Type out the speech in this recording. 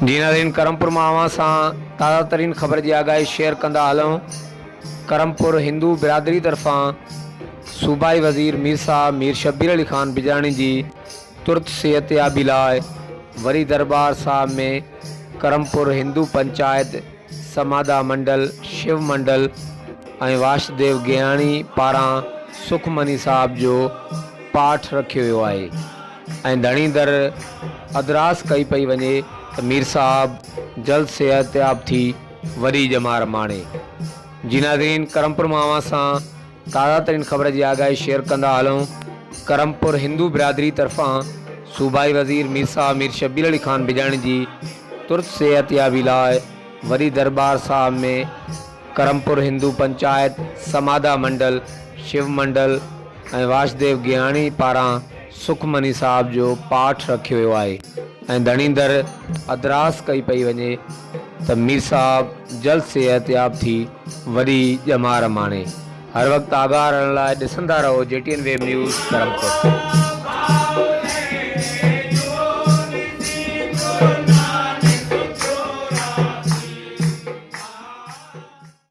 جي ناظرين ڪرمپور مان اوهان سان تازه ترين خبر جي آگاهي شيئر ڪندا هلون ڪرمپور هندو برادري طرفان صوبائي وزير مير صاحب مير شبير علي خان بجاڻي جي ترت صحتيابي لاء وري درٻار صاحب ۾ ڪرمپور هندو پنچائت سمادا منڊل شو منڊل ۽ واشديو گيهاڻي پاران سکمني صاحب جو پاٺ رکيو ويو آهي ۽ ڌڻي در ادراس ڪئي پئي وڃي ته مير صاحب جلد صحتياب ٿي وڏي ڄمار ماڻي. جي ناظرين ڪرمپور مان اوهان سان تازه ترين خبر جي آگاهي شيئر ڪندا هلون ڪرمپور هندو برادري طرفان صوبائي وزير مير صاحب مير شبير علي خان بجاڻي جي ترت صحتيابي لاء وڏي درٻار صاحب ۾ ڪرمپور هندو پنچائت، سمادا منڊل، شو منڊل ۽ واشديو گيهاڻي پاران سکمني صاحب جو پاٺ رکيو ويو آهي ۽ ڌڻي در ادراس ڪئي پئي وڃي ته مير صاحب جلد صحتياب ٿي وڏي ڄمار ماڻي. هر وقت آگاهه رهڻ لاء ڏسندا رهو G T N web news Karampur.